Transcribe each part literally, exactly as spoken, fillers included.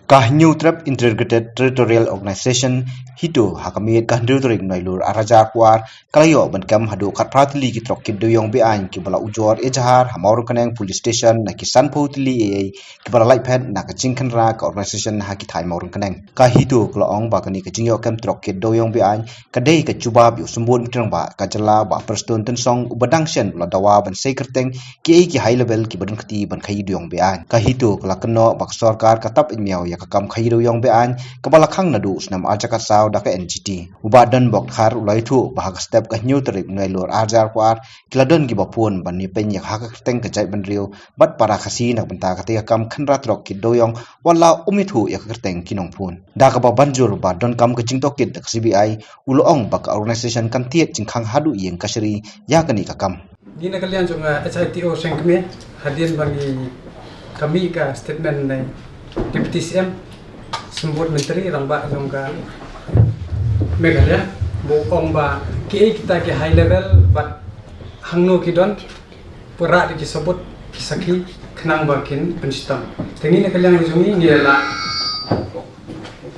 Ka Hynñiewtrep Integrated Territorial Organization, HITO, ha ka miet ka hynriew tarik Nailur arhajar arphew ar, ka la ïoh ban kem haduh khatphra tylli ki trok kit dewïong be-aiñ kiba la ujor ejahar ha Mawryngkneng Police Station na ki sanphew tylli eiei kiba la lait phet na ka jingkhynra ka organisation ha ki thaiñ Mawryngkneng. Ka HITO ka la ong ba kane ka jingïoh kem trok kit dewïong be-aiñ ka dei ka jubab ïa u Symbud Rangbah ka jylla Bah Prestone Tynsong uba dang shen u la dawa ban sei kyrteng kiei ki high level kiba don kti ban khaïi dewïong be-aiñ. Ka HITO ka la kynnoh ba ka sorkar ka tap ïa miaw ïa ka kam khaïi dewïong be-aiñ kaba la khang naduh u snem arhajar khatsaw da ka NGT. U Bah Donbok Dkhar u la ïathuh ba ha ka step ka hynñiew tarik Nailur arhajar arphew ar ki la don kiba phone ban ïapeiñ ïa ka ha ka kyrteng ka jaitbynriew bad para Khasi na ka bynta kata ka kam khynra trok kit dewïong, wat la um ïathuh ïa ka kyrteng ki nongphone. Da kaba ban jur ba donkam ka jingtohkit da ka CBI, u la ong ba ka organisation kan thied jingkhang haduh ïing kashari ïa kane ka kam. Ngi na ka liang jong, ah, HITO Seng Kmie, hadien ba ngi, ka mih ka statement na Deputy CM, Symbud Myntri Rangbah jong ka Meghalaya, ba u ong ba kiei kita ki high level bad hangno ki don, pyrshah da ki sabut ki sakhi khnang ba kin pynshitom. Te ngi na ka liang jong ngi ngi la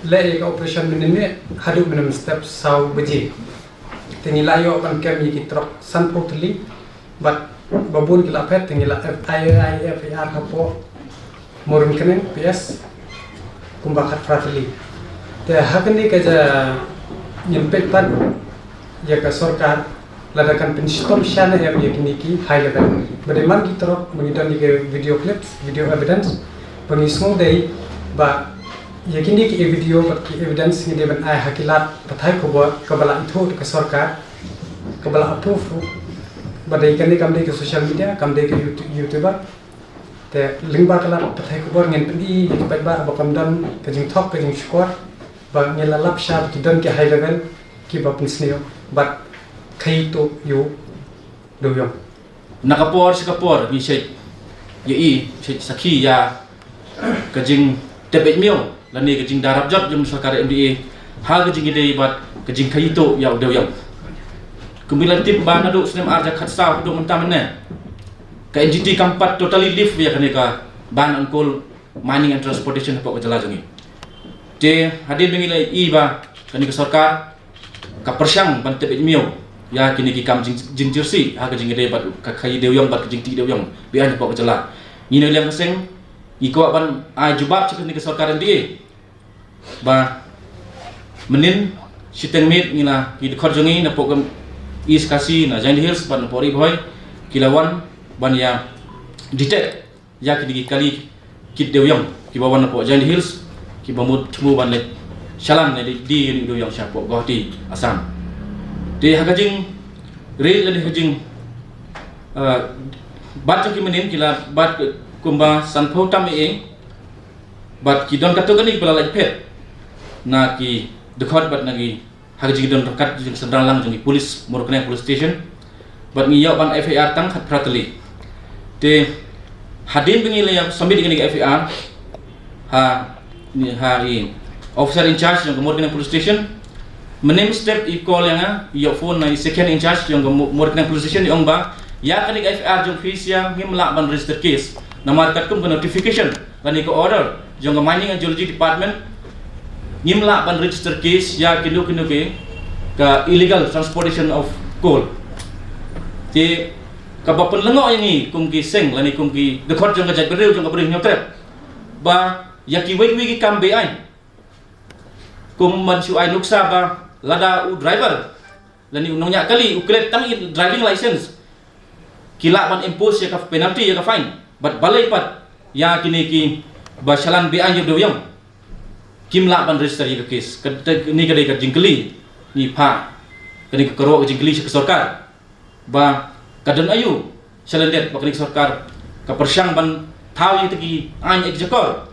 leh ïa ka operation mynhynnin haduh mynhynnin step saw baje. Te ngi la ïoh ban kem ïa ki trok sanphew tylli bad ba bun ki la phet, te ngi la F I R, FIR hapoh Mawryngkneng PS kumba khatphra tylli. Te ha kane ka jingpeit pat ïa ka sorkar lada kan pynshitom shane em ïa kine ki high level. Ba dei man ki trok ba ngi don ïa ki video clips, video evidence, ba ngi sngewdei ba ïa kine ki video bad ki evidence ngi dei ban ai ha ki lad pathai khubor kaba la ïathuh da ka sorkar, kaba la approve ruh. Ba dei kane kam dei ka social media, kam dei ka YouTube, YouTuber. Te lyngba ka lad pathai khubor ngin pyni ïa ki paidbah ba kam don ka jingthok ka jingshukor ba ngi la lap sha ba ki don ki high level kiba pynsniew bad khaïi tuh ïa u dewïong. Na ka por sha ka por ngi shait ïa i, shait sakhi ïa ka jingtep beit miaw lane ka jingdarap jot jong ka sorkar MDA ha ka jingïadei bad ka jingkhaïi tuh ïa u dewïong. Kumba la tip ba naduh snem arhajar khatsaw haduh mynta mynne, ka NGT kam pat totally lift ïa kane ka ban on coal mining and transportation hapoh ka jylla jong ngi. Te hadien ba ngi la i ba kane ka sorkar ka pyrshang ban tep beit miaw ïa kine ki kam jing, jingjyrsieh ha ka jingïadei bad ka khaïi dewïong bad ka jingtih dewïong be-aiñ hapoh ka jylla. Ngi na ka liang ka seng ngi kwah ban ai jubab sha kane ka sorkar MDA ba mynhynnin shiteng miet ngi la, ki dkhot jong ngi napoh ka East Khasi, na Jaintia Hills bad napoh Ri Bhoi ki la wan ban ïa detect ïa kine ki kali kit dewïong kiba wan napoh Jaintia Hills, kiba mut thmu ban leit shalan ne die ïa u dewïong shapoh Guwahati, Assam. Te ha ka jingïarap lane ha ka jing, eh, bat jong ki mynhynnin ki la bat kumba sanphew tam eiei bad ki don katto katne kiba la lait phet na ki dkhot bad na ki ha ka jingdon ryngkat jong ka synran lang jong ki police Mawryngkneng Police Station. Bad ngi ïoh ban FIR tang khatphra tylli. Te hadien ba ngi la ïa submit ïa kane ka FIR ha, ni, ha i officer in charge jong ka Mawryngkneng Police Station, mynhynnin step i call ïa nga, ïoh phone na i second in charge jong ka Maw-, Mawryngkneng Police Station, i ong ba ïa kane ka FIR jong phi sha ngim lah ban register case namar katkum ka notification lane ka order jong ka Mining and Geology Department, ngim lah ban register case ïa kino kino ki ka illegal transportation of coal. Te kaba pynlyngngoh ïa ngi kum ki seng lane kum ki dkhot jong ka jaitbynriew jong ka Ri Hynñiewtrep ba ïa kiwei kiwei ki kam be-aiñ, kum ban shu ai nuksa ba lada u driver lane u nongñiah kali u klet tang i driving license, ki lah ban impose ïa ka penalty, ïa ka fine. Bad balei pat ïa kine kiba shalan be-aiñ ïa u dewïong kim lah ban register ïa ka case? Kane ka dei ka jingkylli ngi phah kane ka kyrwoh ka jingkylli sha ka sorkar ba ka don aïu shalyndet ba kane ka sorkar ka pyrshang ban thaw ïa kita ki aiñ executor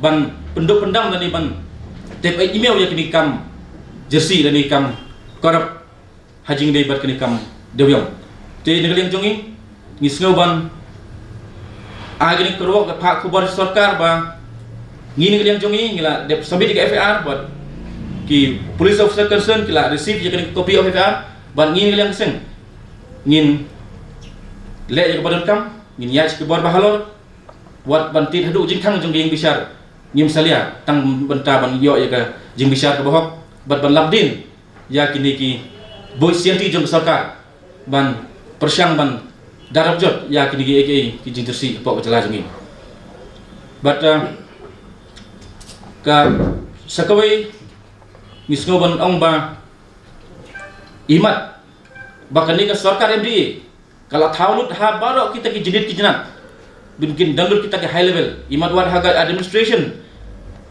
ban pynduh pyndam lane ban tep ïa miaw ïa kine ki kam jyrsieh lane ki kam corrupt ha jingïadei bad kane ka kam dewïong. Te na ka liang jong ngi ngi sngew ban ai kane ka kyrwoh ka phah khubor sha sorkar ba ngi na ka liang jong ngi ngi la dep submit ïa ka FIR bad ki police officer concerned ki la receive ïa kane ka copy of FIR bad ngi na ka liang seng ngin leh ïa kaba donkam, ngin ïaid sha ki bor ba halor wat ban tied haduh jingkhang jong ka ïing bishar ngim salia tang bynta ban ïoh ïa ka jingbishar kaba hok bad ban lap dien ïa kine ki buit sianti jong ka sorkar ban pyrshang ban darap jot ïa kine ki, ki, ki jingjyrsieh hapoh ka jylla jong ngi. Bad, uh, ka sa kawei ngi sngew ban ong ba imat ba kane ka sorkar M D A ka la thaw lut ha baroh kita ki jingit ki jinat. Bin kin download kita ki high level. Imat wat ha ka administration,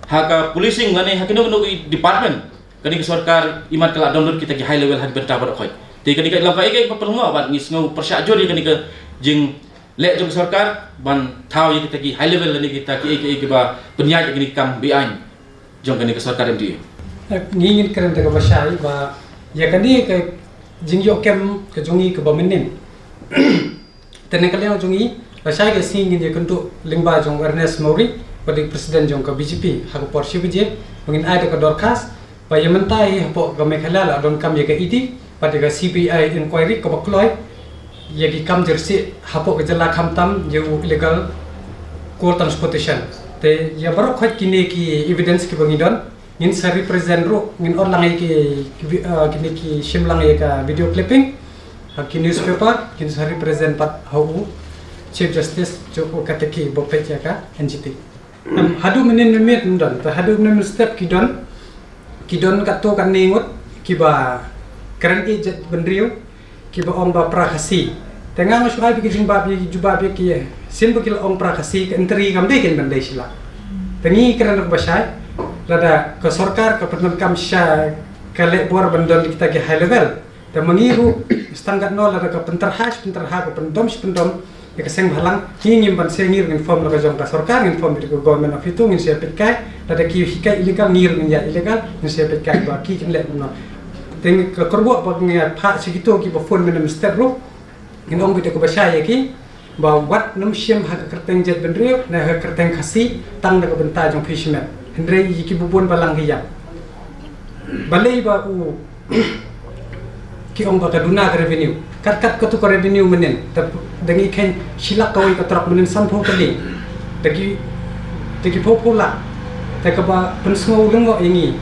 ha ka policing lane ha kino kino ki department. Kane ka sorkar imat ka la download kita ki high level ha ki bynta baroh khoit. Te kane ka long ka ei ka ei ba pynlong bad ngi sngew pyrshah jur ïa kane ka jingleh jong ka sorkar ban thaw ïa kita ki high level lane kita ki ei ka ei kiba pynïaid ïa kane ka kam be-aiñ jong kane ka sorkar M D A. Eh, ngi ngin kren da kaba shai ba ïa kane ka jingïoh kem ka jong ngi kaba mynnin. Te na ka liang jong ngi, lashai ka sngi ngin ïakynduh lyngba jong Ernest Mawrie, ba dei president jong ka B J P, ha ka por shi baje, ba ngin ai da ka dorkhas ba ïa mynta hi hapoh ka Meghalaya la donkam ïa ka E D bad ïa ka C B I inquiry kaba kloi ïa ki kam jyrsieh hapoh ka jylla khamtam ïa u illegal coal transportation. Te ïa baroh khoit kine ki evidence kiba ngi don, ngin sa represent ruh, ngin ot lang ïa ki, ki vi-, uh, kine ki shim lang ïa ka video clipping ha ki newspaper, ngin sa represent pat ha u Chief Justice jong u kateki ba peit ïa ka N G T. Em, haduh mynnin mynmiet ym don, te haduh mynnin mynstep ki don, ki don katto katne ngut kiba kren ïa jaitbynriew kiba ong ba pra Khasi. Te nga nga shu ai ba ki jingbaph ïa ki jubab ïa ki, sien ba ki la ong pra Khasi, ka entry kam dei kein ban dei sha la. Te ngi kren ruh ba shai, lada ka sorkar ka pyndonkam sha ka leh bor ban don kita ki high level. Te ma ngi ruh, stang katno lada ka pynterha shi pynterha, ka pyndom shi pyndom ïa ka seng bhalang, ngi ngim banse, ngi ruh ngin form la ka jong ka sorkar, ngin form ïa ka government of itu, ngin sa ïa peit kai, lada ki hikai illegal, ngi ruh ngin ïa illegal, ngin sa ïa peit kai ba ki kin leh kumno. Te ngi ka kyrwoh ba ngi phah sha kito kiba phone mynne mynstep ruh, ngin ong beit da kaba shai ïa ki ba wat nym shim ha ka kyrteng jaitbynriew ne ha ka kyrteng Khasi tang da ka bynta jong phi shimet. Hynrei ïa ki bun bun balang ki ïap. Balei ba u ki ong ba ka duna ka revenue. Kat kat katu ka revenue mynnin. Da, da ngi kheiñ shi lak kawei ka trok mynnin sanphew tylli. Da ki, da ki phew phew lak. Te kaba pynsngew lyngngoh ïa ngi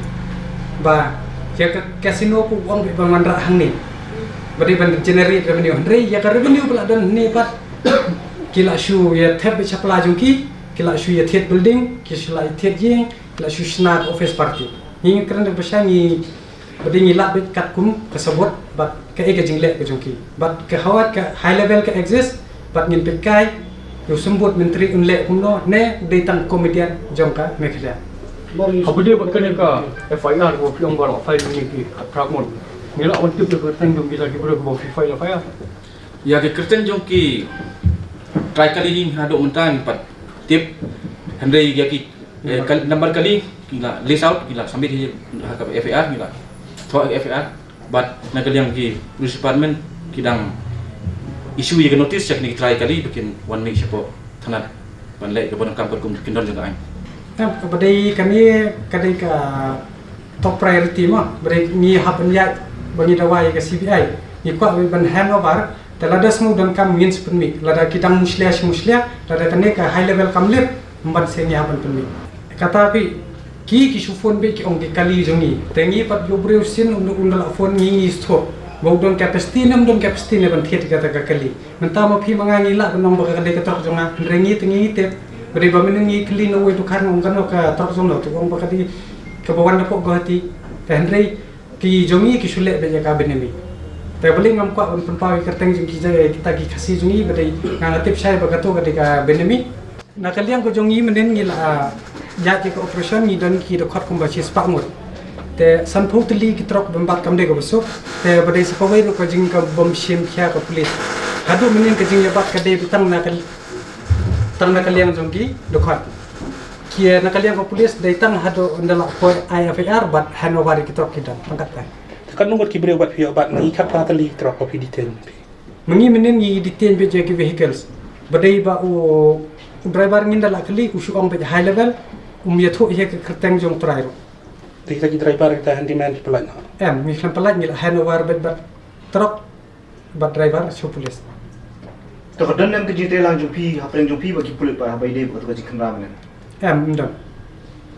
ba ïa ka casino phi ong beit ba wanrah hangne ba dei ban generate revenue. Hynrei ïa ka revenue ba la don hangne pat ki la shu ïa thep beit shapla jong ki, ki la shu ïa thied building, ki shu la ïa thied ïing, ki la shu shna ka office party. Ngi ngi kren da ba shai ngi ba dei ngi lap beit katkum ka sabot bad kaei ka jingleh ka jong ki. Bad ka hawat ka high level ka exist bad ngin peit kai ïa u symbud myntri un leh kumno ne dei tang comedian jong ka Meghalaya. Haba dei bad kane ka F I R ba phi ong ba la file ne ki khadkhyndai ngut. Ngi la wan tip ïa ka kyrteng jong kita ki briew ba phi file F I R. Ïa ki kyrteng jong ki trai kali hi haduh mynta ngim pat tip. Hynrei ïa ki, eh, kal-, number kali ki la list out, ki la submit hi ha ka F I R, ki la thoh F I R. Bad na ka liang ki police department ki dang issue ïa ka notice sha kine ki trai kali ba kin wan mih shapoh thanat ban leh kaba donkam katkum ki kyndon jong ka aiñ. Em, kaba dei kane ka dei ka top priority mo, ba dei ngi hap ban ïaid ba ngi dawa ïa ka C B I. Ngi kwah ban hand over, te lada sngewdon kam ngin sa pynmih, lada ki dang mushlia shi mushlia, lada kane ka high level kam lip, ym banse ngi hap ban pynmih. Kata phi, ki ki shu phone beit ki ong ki kali jong ngi. Te ngi pat ïoh briew sien un, un da la phone ngi ngi shu thoh ba u don capacity ne ym don capacity ne ban thied kata ka kali. Mynta ma phi ma nga ngi lah ban ong ba ka dei ka trok jong nga. Hynrei ngi te ngi tip ba dei ba mynne ngi kylli na uwei u dukhan ong kano ka trok jong no, te u ong ba ka dei kaba wan napoh Guwahati. Te hynrei ki jong ngi ki shu leh beit ïa ka Benami. Te balei ngam kwah ban pynpaw ïa ka kyrteng jong ki, kita ki Khasi jong ngi, ba dei nga nga tip shai ba kato ka dei ka Benami. Na ka liang ka jong ngi mynnin ngi la, ah, ïaid ïa ka operation, ngi don ki dkhot kumba shispah ngut. Te sanphew tylli ki trok bym bat kam dei kaba suk. Te ba dei sa kawei ruh ka jing ka bym shim khia ka police. Haduh mynnin ka jingïabat ka dei tang na ka, tang na ka liang jong ki dkhot. Ki na ka liang ka police dei tang haduh ynda la poi ai F I R bad hand over ïa ki trok ki don. Tang katta. Te katno ngut ki briew bad phi ïabat, ngi khatphra tylli ki trok ba phi detain phi. Ma ngi mynnin ngi detain beit ïa ki vehicles. Ba dei ba u, u driver ngin da la kylli u shu ong beit high level, um ïathuh ïa ka kyrteng jong u trai ruh. Te kita ki driver kita handyman ki pyllait noh? Em, ngi khlem pyllait, ngi la hand over beit bad trok bad driver sha u police. Te ka don lem ka jingtreilang jong phi hapdeng jong phi bad ki pulit pat haba ïadei bad kato ka jingkhynra mynnin? Em, ym don.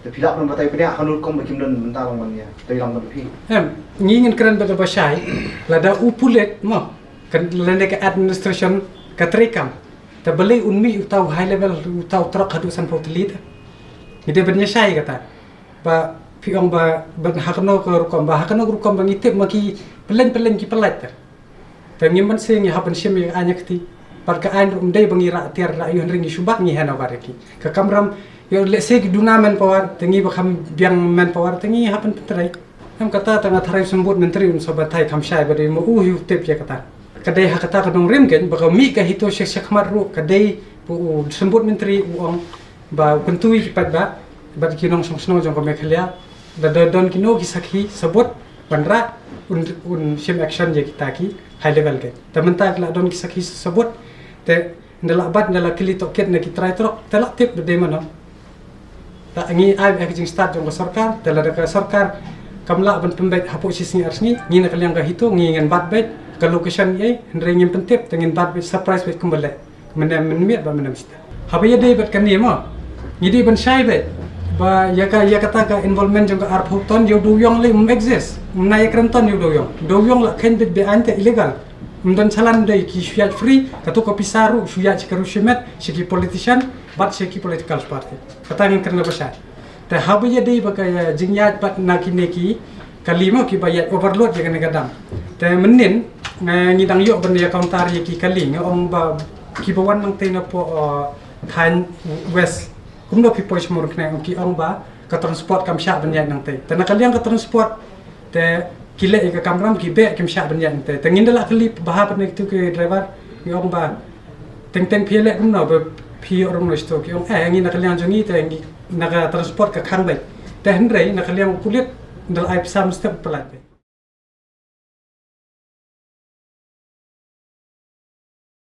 Te phi lah ban batai phi ïa hanu kum ba kim don mynta long ban ïa. Te long ban phi. Em, ngi ngin kren ba ba shai. Lada u pulit mo. Kan lane ka administration ka treikam. Te balei un mih uta u high level uta u trok haduh san pau teli te. Ngi dei ban ïa shai kata. Ba phi ong ba ban hakno ka rukom ba hakno ka rukom ba ngi tip ma ki pelen pelen ki pelait te. Te ngim ban se ngi hap ban shim ïa ka aiñ ïa kti. Bad ka aiñ ruh ym dei ba ngi rah tiar rah ïu hynrei ngi shu bat ngi hena bar ïa ki. Ka kamram ïa lehse ki duna manpower te ngi ba kham biang manpower te ngi hap ban pyntrei. Em kata te nga tharai symbud myntri un sa batai kham shai ba dei ma u hi u tip ïa kata. Ka dei ha kata ka nongrim kein ba ka mih ka HITO sha shakhmat ruh ka dei ba u symbud myntri u ong ba u kyntu ïa ki paidbah bad ki nongshong shnong jong ka Meghalaya. Da da don kino ki sakhi sabut ban rah un un shim action ïa kita ki high level kein. Te mynta ki la don ki sakhi sabut te nda la bat nda la kylli tohkit na ki trai trok te la tip ba dei mano. Ta ngi ai ba ka jingstad jong ka sorkar te lada ka sorkar kam lah ban pynbeit hapoh shi sngi ar sngi ngi na ka liang ka HITO ngi ngin bat beit ka location ei hynrei ngim pyntip te ngin bat beit surprise beit kumba leh. Mynne mynmiet bad mynne mynstep. Haba ïadei bad kane mo. Ngi dei ban shai beit. Ba ïa ka ïa kata ka involvement jong ka arphew ton ïa u dewiong lei um exist. Um na ïa kren ton ïa u dewiong. Dewiong la khein beit be aiñ te illegal. Um don chalan dei ki shu ïaid free, kato ka pisa ruh shu ïaid sha ka riew shimet, sha ki politician, bad sha ki political party. Kata ngin kren ba shai. Te haba ïadei ba ka jingïaid bad na kine ki kali mo kiba ïaid overload ïa kane ka dam. Te mynnin ngi dang ïoh ban ïa counter ïa ki kali nga ong ba kiba wan nangtei na poh thaiñ west. Kumno ki poi sha Mawryngkneng ki ong ba ka transport kam shah ban ïaid nangtei. Te na ka liang ka transport te ki leh ïa ka kamram ki beh kim shah ban ïaid nangtei. Te ngin da lah kylli ba hap na kitu ki driver ki ong ba teng teng phi leh kumno ba phi ïoh rung na sto ki ong eh ngi na ka liang jong ngi te ngi na ka transport ka khang beit. Te hynrei na ka liang u pulit nda la ai pisa mynstep pyllait beit.